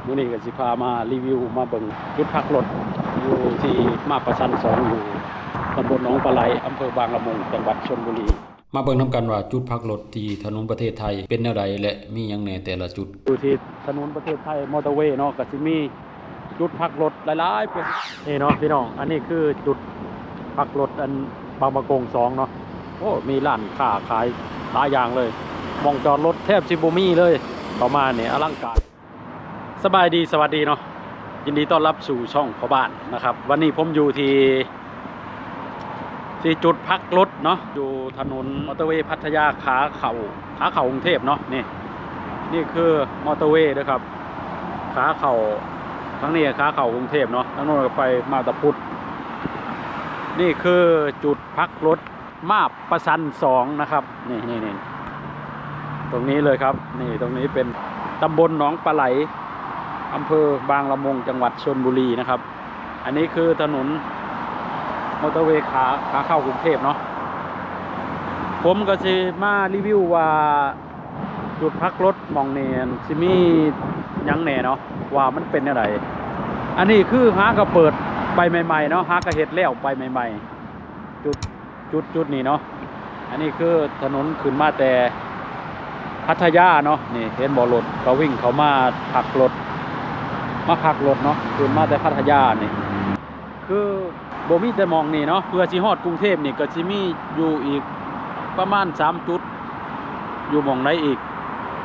ມື້ນີ້ກໍຊິພາມາຣີວິວ ມາເບິ່ງຈຸດພັກລົດຢູ່ທີ່ມາບປະຊັນສອງ ຢູ່ຕຳບົນໜອງປາໄຫຼ ອຳເພີບາງລະມຸງ ຈັງຫວັດຊົນບູລີ. ມາເບິ່ງນຳກັນວ່າຈຸດພັກລົດທີ່ຖະໜົນປະເທດໄທເປັນແນວໃດ ແລະ ມີຫຍັງແດ່ແຕ່ລະຈຸດ. ຢູ່ທີ່ຖະໜົນປະເທດໄທ ມໍເຕີເວເນາະ ກໍຊິມີຈຸດພັກລົດຫຼາຍໆ ເປັນ ນີ້ເນາະພີ່ນ້ອງ, ອັນນີ້ຄືຈຸດພັກລົດອັນບາງປະກົງສອງເນາະ. ໂອ້ ມີຮ້ານຄ້າຂາຍຫຼາຍຢ່າງເລີຍ, ໝ່ອງຈອດລົດແທບຊິບໍ່ມີເລີຍ. ເຂົ້າມານີ້ອະລັງການ. ສະບາຍດີ ສະຫວັດດີເນາະ, ຍິນດີຕ້ອນຮັບສູ່ຊ່ອງພໍ່ບ້ານນະຄັບ. ວັນນີ້ຜົມຢູ່ທີ່ ທີ່ຈຸດພັກລົດເນາະ ຢູ່ຖະໜົນມໍເຕີເວພັດທະຍາ ຂາເຂົ້າ ຂາເຂົ້າກຸງເທບເນາະ. ນີ້ ນີ້ຄືມໍເຕີເວເດີຄັບ ຂາເຂົ້າ ທາງນີ້ຂາເຂົ້າກຸງເທບເນາະ, ທາງໂນ້ນກໍໄປມາດຕະພຸດ. ນີ້ຄືຈຸດພັກລົດ ມາບປະຊັນສອງນະຄັບ. ນີ້ ນີ້ ນີ້ ຕົງນີ້ເລີຍຄັບ. ນີ້ ຕົງນີ້ເປັນຕຳບົນໜອງປາໄຫຼ ອຳເພີບາງລະມຸງ ຈັງຫວັດຊົນບູລີນະຄັບ. ອັນນີ້ຄືຖະໜົນມໍເຕີເວຂາ ຂາເຂົ້າກຸງເທບເນາະ. ຜົມກໍຊິມາຣີວິວວ່າຈຸດພັກລົດໝ່ອງນີ້ຊິມີຫຍັງແດ່ເນາະ ວ່າມັນເປັນແນວໃດ. ອັນນີ້ຄືຫາກໍເປີດໄປໃໝ່ໆເນາະ, ຫາກໍເຮັດແລ້ວໄປໃໝ່ໆ ຈຸດ ຈຸດ ຈຸດນີ້ເນາະ. ອັນນີ້ຄືຖະໜົນຂຶ້ນມາແຕ່ພັດທະຍາເນາະ. ນີ້ເຫັນບໍ່ ລົດກໍວິ່ງເຂົ້າມາພັກລົດ ມາພັກລົດເນາະ, ຂຶ້ນມາແຕ່ພັດທະຍານີ້. ຄືບໍ່ມີແຕ່ໝ່ອງນີ້ເນາະ, ເພື່ອຊິຮອດກຸງເທບນີ້ກໍຊິມີຢູ່ອີກປະມານສາມຈຸດ. ຢູ່ໝ່ອງໃດອີກ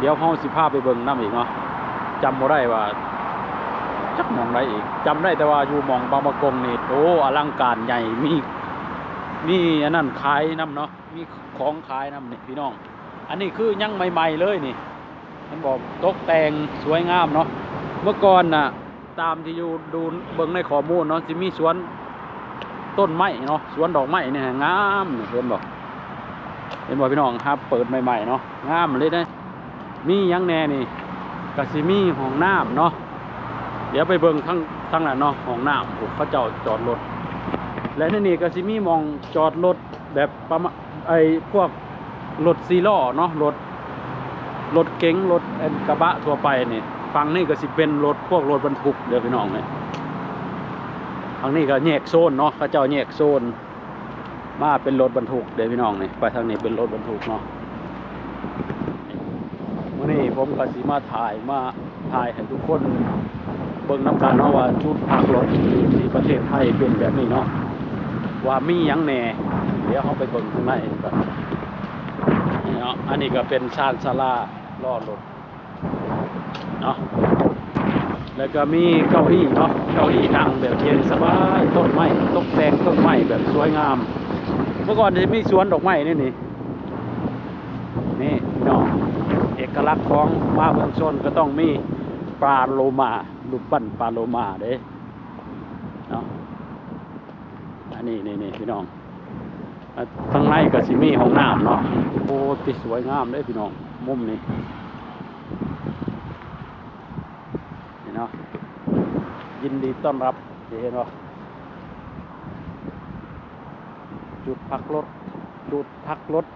ດຽວເຮົາຊິພາໄປເບິ່ງນຳອີກເນາະ. ຈຳບໍ່ໄດ້ວ່າຈັກໝ່ອງໃດອີກ, ຈຳໄດ້ແຕ່ວ່າຢູ່ໝ່ອງບາງປະກົງນີ້ ໂອ້ ອະລັງການໃຫຍ່ ມີ ມີອັນນັ້ນຂາຍນຳເນາະ, ມີຂອງຂາຍນຳນີ້ພີ່ນ້ອງ. ອັນນີ້ຄືຍັງໃໝ່ໆເລີຍນີ້ ເຫັນບໍ່ ຕົກແຕ່ງສວຍງາມເນາະ. ເມື່ອກ່ອນນະ ຕາມທີ່ຢູ່ດູເບິ່ງໃນຂໍ້ມູນເນາະ ຊິມີສວນຕົ້ນໄມ້ເນາະ, ສວນດອກໄມ້ນີ້ງາມ ເຫັນບໍ່ ເຫັນບໍ່ພີ່ນ້ອງ. ຫາເປີດໃໝ່ໆເນາະ, ງາມເລີຍເດ້. ມີຫຍັງແດ່ນີ້ ກະຊິມີຫ້ອງນ້ຳເນາະ, ດຽວໄປເບິ່ງທາງ ທາງນັ້ນເນາະ, ຫ້ອງນ້ຳ ພວກເຂົາເຈົ້າຈອດລົດ. ແລະ ໃນນີ້ກະຊິມີໝ່ອງຈອດລົດ ແບບປະມານ ໄອ້ພວກລົດສີ່ລໍ້ເນາະ, ລົດ ລົດເກັງ ລົດອັນກະບະທົ່ວໄປນີ້. ຝັ່ງນີ້ກໍຊິເປັນລົດ ພວກລົດບັນທຸກເດີພີ່ນ້ອງເອີຍ. ທາງນີ້ກໍແຍກໂຊນເນາະ, ເຂົາເຈົ້າແຍກໂຊນມາເປັນລົດບັນທຸກເດີພີ່ນ້ອງນີ້. ໄປທາງນີ້ເປັນລົດບັນທຸກເນາະ. ມື້ນີ້ຜົມກໍຊິມາຖ່າຍ ມາ ຖ່າຍໃຫ້ທຸກຄົນເບິ່ງນຳກັນເນາະ ວ່າຈຸດພັກລົດຢູ່ທີ່ປະເທດໄທເປັນແບບນີ້ເນາະ, ວ່າມີຫຍັງແດ່. ດຽວເຮົາໄປເບິ່ງຂ້າງໃນກັນເນາະ. ອັນນີ້ກໍເປັນຊານສາລາລໍລົດເນາະ, ແລ້ວກໍມີເກົ້າอี้ເນາະ, ເກົ້າอี้ນັ່ງແບບເຢັນສະບາຍ, ຕົ້ນໄມ້ ຕົກແຕ່ງຕົ້ນໄມ້ແບບສວຍງາມ. ເມື່ອກ່ອນຈະມີສວນດອກໄມ້ໃນນີ້. ນີ້ເນາະ ເອກະລັກຂອງມະຫາເມືອງຊົນກໍຕ້ອງມີປາໂລມາ, ຮູບປັ້ນປາໂລມາເດ້ເນາະ. ອັນນີ້ ນີ້ ນີ້ພີ່ນ້ອງ, ທາງໃນກໍຊິມີຫ້ອງນ້ຳເນາະ. ໂອ້ ຕິສວຍງາມເດ້ພີ່ນ້ອງ ມຸມນີ້ ນີ້ເນາະ. ຍິນດີຕ້ອນຮັບ ເຫັນບໍ່ ຈຸດພັກລົດ ຈຸດພັກລົດ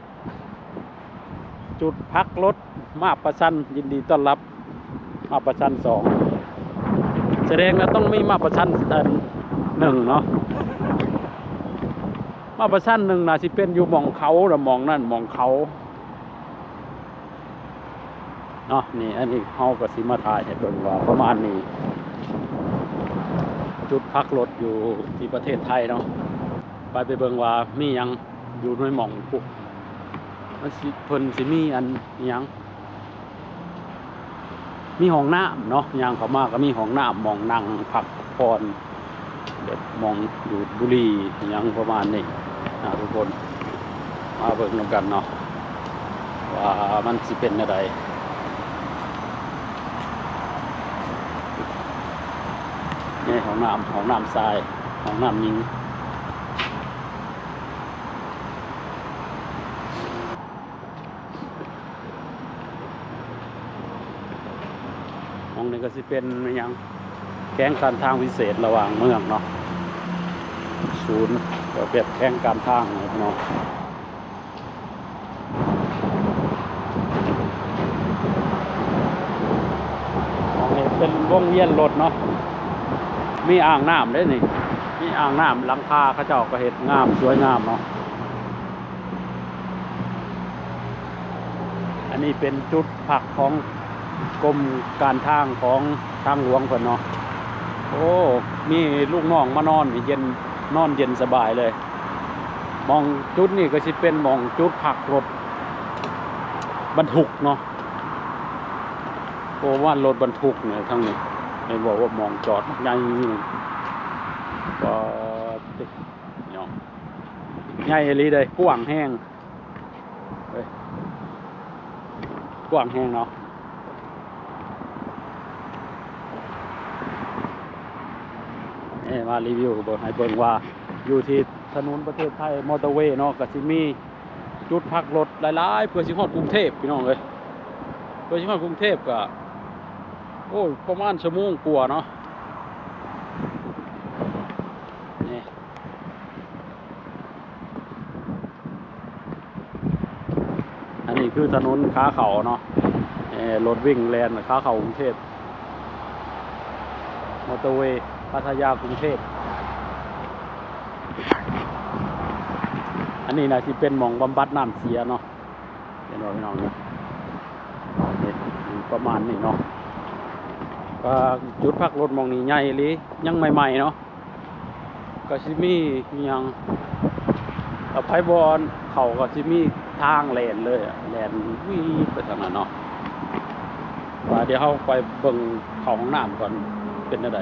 ຈຸດພັກລົດມາບປະຊັນ ຍິນດີຕ້ອນຮັບມາບປະຊັນສອງ. ສະແດງວ່າຕ້ອງມີມາບປະຊັນອັນໜຶ່ງເນາະ, ມາບປະຊັນໜຶ່ງໜ້າຊິເປັນຢູ່ໝ່ອງເຂົາ ລະໝ່ອງນັ້ນໝ່ອງເຂົາເນາະ. ນີ້ ອັນນີ້ເຮົາກໍຊິມາຖ່າຍໃຫ້ເບິ່ງວ່າປະມານນີ້ ຈຸດພັກລົດຢູ່ທີ່ປະເທດໄທເນາະ. ໄປ ໄປເບິ່ງວ່າມີຫຍັງ ຢູ່ໃນໝ່ອງພຸ້ນ ມັນຊິ ເພິ່ນຊິມີອັນຫຍັງ ມີຫ້ອງນ້ຳເນາະ, ຍ່າງເຂົ້າມາກໍມີຫ້ອງນ້ຳ ໝ່ອງນັ່ງພັກຜ່ອນ ແບບໝ່ອງດູດບຸຫຼີຫຍັງປະມານນີ້ນະທຸກຄົນ. ມາເບິ່ງນຳກັນເນາະ ວ່າມັນຊິເປັນແນວໃດ. ນີ້ຫ້ອງນ້ຳ ຫ້ອງນ້ຳຊາຍ ຫ້ອງນ້ຳຍິງ. ຫ້ອງນີ້ກໍຊິເປັນອີຫຍັງ ແຂວງການທາງພິເສດລະຫວ່າງເມືອງເນາະ, ສູນ ກໍແບບແຂວງການທາງເນາະ. ຫ້ອງນີ້ ເປັນວົງວຽນລົດເນາະ ມີອ່າງນ້ຳເດ້ນີ້ ມີອ່າງນ້ຳ ຫຼັງຄາເຂົາເຈົ້າກໍເຮັດງາມ ສວຍງາມເນາະ. ອັນນີ້ເປັນຈຸດພັກຂອງກົມການທາງຂອງທາງຫຼວງເພິ່ນເນາະ. ໂອ້ ມີລູກນ້ອງມານອນນີ້ເຢັນ ນອນເຢັນສະບາຍເລີຍ. ໝ່ອງຈຸດນີ້ກໍຊິເປັນໝ່ອງຈຸດພັກລົດບັນທຸກເນາະ. ໂອ້ ວ່າລົດບັນທຸກນີ້ ທາງນີ້ ເຫັນບໍ່ວ່າໝ່ອງຈອດໃຫຍ່ນີ້ ປາດຕິ ເນາະ ໃຫຍ່ອີ່ຫຼີເດ້ ກວ້າງແຮງເອີຍ ກວ້າງແຮງເນາະ. ເອີ ມາຣີວິວເບິ່ງ ໃຫ້ເບິ່ງວ່າຢູ່ທີ່ຖະໜົນປະເທດໄທ ມໍເຕີເວເນາະ ກໍຊິມີ ຈຸດພັກລົດຫຼາຍໆ ເພື່ອຊິຮອດກຸງເທບ ພີ່ນ້ອງເອີຍ. ເພື່ອຊິຮອດກຸງເທບກໍ ໂອ້ຍ ປະມານຊົ່ວໂມງກວ່າເນາະ. ນີ້ ອັນນີ້ຄືຖະໜົນຂາເຂົ້າເນາະ ເອີ ລົດວິ່ງແລ່ນຂາເຂົ້າກຸງເທບ ມໍເຕີເວ ພັດທະຍາ ກຸງເທບ. ອັນນີ້ນະຊິເປັນໝ່ອງບຳບັດນ້ຳເສຍເນາະ ເຫັນບໍ່ພີ່ນ້ອງເນາະ ປະມານນີ້ເນາະ. ກໍຈຸດພັກລົດໝ່ອງນີ້ໃຫຍ່ອີ່ຫຼີ ຍັງໃໝ່ໆເນາະ ກໍຊິມີອີ່ຫຍັງ ແລ້ວໄປບ່ອນເຂົ້າກໍຊິມີທາງແລ່ນເລີຍ ແລ່ນວີບໄປທາງນັ້ນເນາະ. ວ່າດຽວເຮົາໄປເບິ່ງເຂົ້າຫ້ອງນ້ຳກ່ອນ ເປັນແນວໃດ.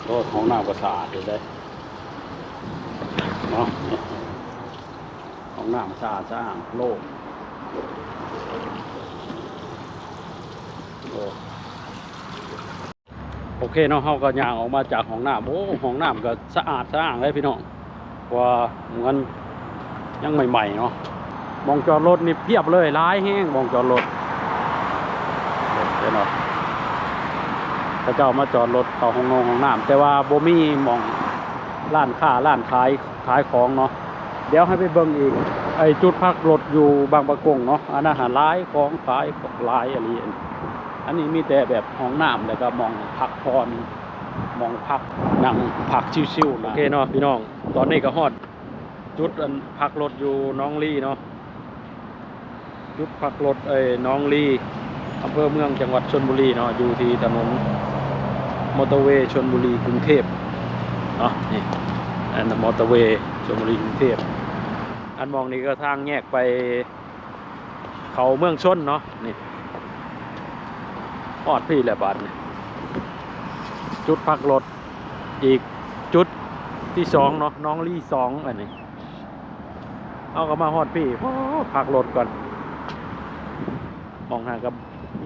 ໂອ້ ຫ້ອງນ້ຳກໍສະອາດຢູ່ເດ້ເນາະ ຫ້ອງນ້ຳສະອາດສະອ້າງໂລ່ງ. ໂອ້ ໂອເຄເນາະ ເຮົາກໍຍ່າງອອກມາຈາກຫ້ອງນ້ຳ. ໂອ້ ຫ້ອງນ້ຳກໍສະອາດສະອ້າງເດ້ພີ່ນ້ອງ ເພາະວ່າມັນຍັງໃໝ່ໆເນາະ. ໝ່ອງຈອດລົດນີ້ພຽບເລີຍ ຫຼາຍແຮງ ໝ່ອງຈອດລົດ ເຫັນບໍ່ ເຂົາເຈົ້າມາຈອດລົດເຂົ້າຫ້ອງນອງຫ້ອງນ້ຳ ແຕ່ວ່າບໍ່ມີໝ່ອງຮ້ານຄ້າ ຮ້ານຂາຍ ຂາຍຂອງເນາະ. ດຽວໃຫ້ໄປເບິ່ງອີກ ໄອ້ຈຸດພັກລົດຢູ່ບາງປະກົງເນາະ ອັນນັ້ນຫາຫຼາຍຂອງຂາຍ ຫຼາຍອີ່ຫຼີ. ອັນນີ້ມີແຕ່ແບບຫ້ອງນ້ຳ ແລ້ວກໍໝ່ອງພັກຜ່ອນ ໝ່ອງພັກ ນັ່ງພັກຊິວໆ. ໂອເຄເນາະພີ່ນ້ອງ ຕອນນີ້ກໍຮອດຈຸດອັນພັກລົດຢູ່ໜອງລີເນາະ ຈຸດພັກລົດ ເອີ ໜອງລີ ອຳເພີເມືອງ ຈັງຫວັດຊົນບູລີເນາະ ຢູ່ທີ່ຖະໜົນມໍເຕີເວຊົນບູລີ ກຸງເທບເນາະ. ນີ້ ອັນມໍເຕີເວຊົນບູລີ ກຸງເທບ. ອັນໝ່ອງນີ້ກໍທາງແຍກໄປ ເຂົ້າເມືອງຊົນເນາະ. ນີ້ ຮອດພີ້ແລ້ວບາດນີ້ ຈຸດພັກລົດອີກຈຸດທີສອງເນາະ ໜອງລີສອງ. ອັນນີ້ເຮົາກໍມາຮອດພີ້ ໂອ້ ພັກລົດກ່ອນ. ໝ່ອງຫັ້ນກໍ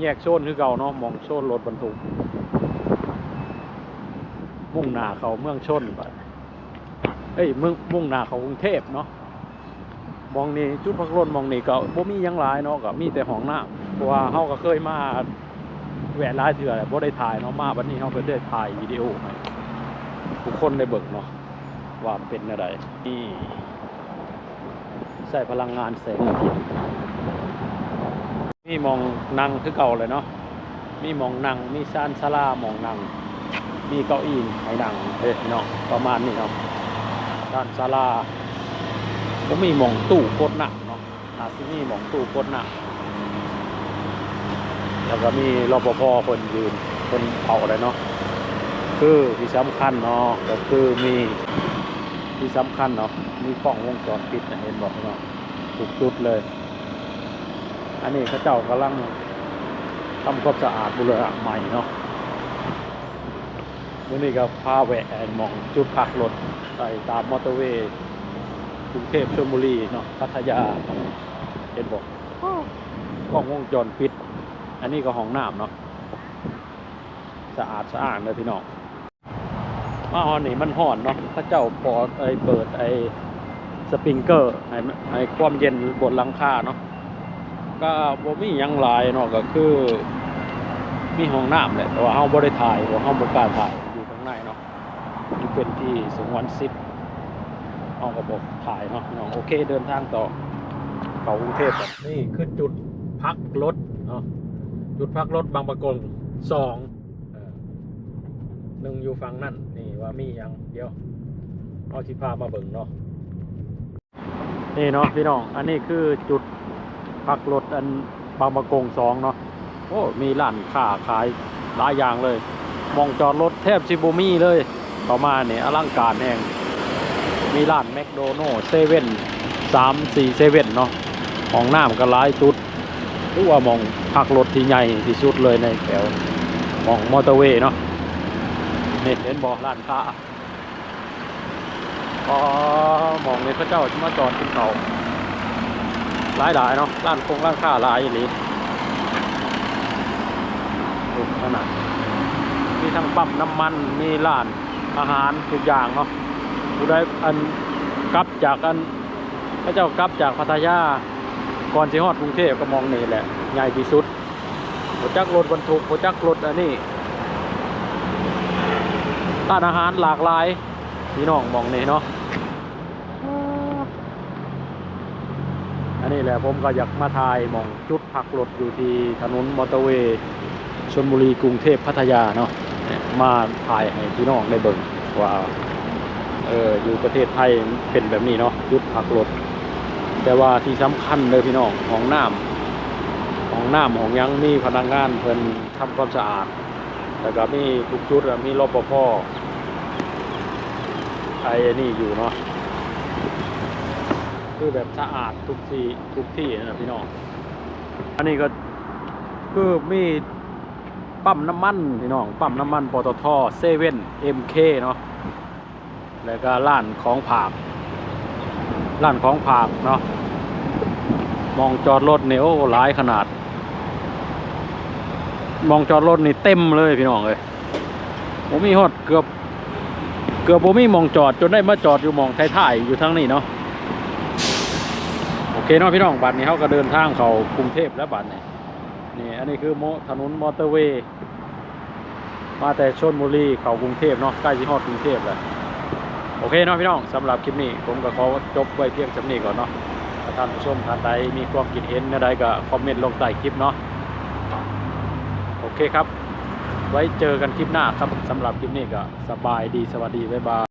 ແຍກໂຊນຄືເກົ່າເນາະ ໝ່ອງໂຊນລົດບັນທຸກ ມຸ່ງໜ້າເຂົ້າເມືອງຊົນບາດ ເອີຍ ມຸ່ງ ມຸ່ງໜ້າເຂົ້າກຸງເທບເນາະ. ໝ່ອງນີ້ ຈຸດພັກລົດໝ່ອງນີ້ກໍບໍ່ມີຫຍັງຫຼາຍເນາະ ກໍມີແຕ່ຫ້ອງນ້ຳ ເພາະວ່າເຮົາກໍເຄີຍມາແວະຫຼາຍເທື່ອແລ້ວ ບໍ່ໄດ້ຖ່າຍເນາະ. ມາບັດນີ້ເຮົາກໍໄດ້ຖ່າຍວິດີໂອໃຫ້ທຸກຄົນໄດ້ເບິ່ງເນາະ ວ່າເປັນແນວໃດ. ນີ້ ໃຊ້ພະລັງງານແສງອາທິດ ມີໝ່ອງນັ່ງຄືເກົ່າແຫຼະເນາະ ມີໝ່ອງນັ່ງ ມີຊານສາລາໝ່ອງນັ່ງ ມີເກົ້າອີ່ໃຫ້ນັ່ງເດ້ເນາະ ປະມານນີ້ເນາະ. ຊານສາລາ ບໍ່ມີໝ່ອງຕູ້ກົດນ້ຳເນາະ ອາດຊິມີໝ່ອງຕູ້ກົດນ້ຳ. ແລ້ວກໍມີ ລປພ ເພິ່ນຢືນ ເພິ່ນເຝົ້າໄດ້ເນາະ. ຄືທີ່ສຳຄັນເນາະ ກໍຄືມີ ທີ່ສຳຄັນເນາະ ມີກ້ອງວົງຈອນປິດນະ ເຫັນບໍ່ເນາະ ທຸກຈຸດເລີຍ. ອັນນີ້ເຂົາເຈົ້າກຳລັງທຳຄວາມສະອາດບູລະນະໃໝ່ເນາະ. ມື້ນີ້ກໍພາແວະໝ່ອງຈຸດພັກລົດ ໄປຕາມມໍເຕີເວກຸງເທບຊົນບູລີເນາະ ພັດທະຍາ. ເຫັນບໍ່ ກ້ອງວົງຈອນປິດ. ອັນນີ້ກໍຫ້ອງນ້ຳເນາະ ສະອາດສະອ້ານເດີພີ່ນ້ອງ. ມາຮອດນີ້ມັນຮ້ອນເນາະ ເຂົາເຈົ້າເປີດ ເອີ ເປີດໄອ້ສະປຣິງເກີ ໃຫ້ ໃຫ້ຄວາມເຢັນບົນຫຼັງຄາເນາະ. ກໍບໍ່ມີຫຍັງຫຼາຍເນາະ ກໍຄືມີຫ້ອງນ້ຳແຫຼະ ແຕ່ວ່າເຮົາບໍ່ໄດ້ຖ່າຍ ເພາະເຮົາບໍ່ກ້າຖ່າຍຢູ່ຂ້າງໃນເນາະ ມັນເປັນທີ່ສະຫງວນສິດ ເຮົາກໍບໍ່ຖ່າຍເນາະພີ່ນ້ອງ. ໂອເຄ ເດີນທາງຕໍ່ ເຂົ້າກຸງເທບ. ນີ້ຄືຈຸດພັກລົດເນາະ ຈຸດພັກລົດບາງປະກົງສອງ ໜຶ່ງຢູ່ຝັ່ງນັ້ນ ນີ້ວ່າມີຫຍັງ ດຽວເຮົາຊິພາມາເບິ່ງເນາະ. ນີ້ເນາະພີ່ນ້ອງ ອັນນີ້ຄືຈຸດພັກລົດອັນບາງປະກົງສອງເນາະ. ໂອ້ ມີຮ້ານຄ້າຂາຍຫຼາຍຢ່າງເລີຍ ໝ່ອງຈອດລົດແທບຊິບໍ່ມີເລີຍ. ເຂົ້າມານີ້ອະລັງການແຮງ ມີຮ້ານແມັກໂດນັລ ເຊເວັ່ນ ສາມ ສີ່ ເຊເວັ່ນເນາະ. ຫ້ອງນ້ຳກໍຫຼາຍຈຸດ ຖືວ່າໝ່ອງພັກລົດທີ່ໃຫຍ່ທີ່ສຸດເລີຍໃນແຖວໝ່ອງມໍເຕີເວເນາະ. ນີ້ເຫັນບໍ່ ຮ້ານຄ້າ ອໍ ໝ່ອງນີ້ເຂົາເຈົ້າຊິມາຈອດກິນເຂົ້າຫຼາຍໆເນາະ. ຮ້ານຄົງຮ້ານຄ້າຫຼາຍອີ່ຫຼີ ໂອ້ ຂະໜາດ ມີທັງປ້ຳນ້ຳມັນ ມີຮ້ານອາຫານທຸກຢ່າງເນາະ. ຜູ້ໃດອັນກັບຈາກອັນ ເຂົາເຈົ້າກັບຈາກພັດທະຍາ ກ່ອນຊິຮອດກຸງເທບ ກໍໝ່ອງນີ້ແຫຼະໃຫຍ່ທີ່ສຸດ. ບໍ່ຈັກລົດບັນທຸກ ບໍ່ຈັກລົດອັນນີ້ ຮ້ານອາຫານຫຼາກຫຼາຍ ພີ່ນ້ອງ ໝ່ອງນີ້ເນາະ. ອັນນີ້ແຫຼະ ຜົມກໍຢາກມາຖ່າຍໝ່ອງຈຸດພັກລົດຢູ່ທີ່ຖະໜົນມໍເຕີເວ ຊົນບູລີ ກຸງເທບ ພັດທະຍາເນາະ ມາຖ່າຍໃຫ້ພີ່ນ້ອງໄດ້ເບິ່ງວ່າ ເອີ ຢູ່ປະເທດໄທເປັນແບບນີ້ເນາະ ຈຸດພັກລົດ. ແຕ່ວ່າທີ່ສຳຄັນເດີພີ່ນ້ອງ ຫ້ອງນ້ຳ ຫ້ອງນ້ຳຫ້ອງຫຍັງ ມີພະນັກງານເພິ່ນທຳຄວາມສະອາດ ແລ້ວກໍມີທຸກຈຸດມີ ລປພ ໄອ້ອັນນີ້ຢູ່ເນາະ ຄືແບບສະອາດທຸກທີ່ ທຸກທີ່ນະພີ່ນ້ອງ. ອັນນີ້ກໍຄືມີປ້ຳນ້ຳມັນພີ່ນ້ອງ ປ້ຳນ້ຳມັນ ປຕທ ເຊເວັ່ນ ເອັມເຄ ເນາະ ແລ້ວກໍຮ້ານຂອງຝາກ ຮ້ານຂອງຝາກເນາະ. ໝ່ອງຈອດລົດນີ້ ໂອ້ ຫຼາຍຂະໜາດ ໝ່ອງຈອດລົດນີ້ເຕັມເລີຍພີ່ນ້ອງເອີຍ. ບໍ່ມີຮອດ ເກືອບ ເກືອບບໍ່ມີໝ່ອງຈອດ ຈົນໄດ້ມາຈອດຢູ່ໝ່ອງທ້າຍໆ ຢູ່ທາງນີ້ເນາະ. ໂອເຄເນາະພີ່ນ້ອງ ບັດນີ້ເຮົາກໍເດີນທາງເຂົ້າກຸງເທບແລ້ວບັດນີ້. ນີ້ ອັນນີ້ຄື ໂມ ຖະໜົນມໍເຕີເວ ມາແຕ່ຊົນບູລີເຂົ້າກຸງເທບເນາະ ໃກ້ຊິຮອດກຸງເທບແລ້ວ. ໂອເຄເນາະພີ່ນ້ອງ ສຳລັບຄລິບນີ້ ຜົມກໍຂໍຈົບໄວ້ພຽງສ່ຳນີ້ກ່ອນເນາະ. ຖ້າທ່ານຜູ້ຊົມທ່ານໃດມີຄວາມຄິດເຫັນແນວໃດ ກໍຄອມເມັນລົງໃຕ້ຄລິບເນາະ. ໂອເຄຄັບ ໄວ້ເຈີກັນຄລິບໜ້າຄັບ. ສຳລັບຄລິບນີ້ກໍສະບາຍດີ ສະຫວັດດີ ບາຍບາຍ.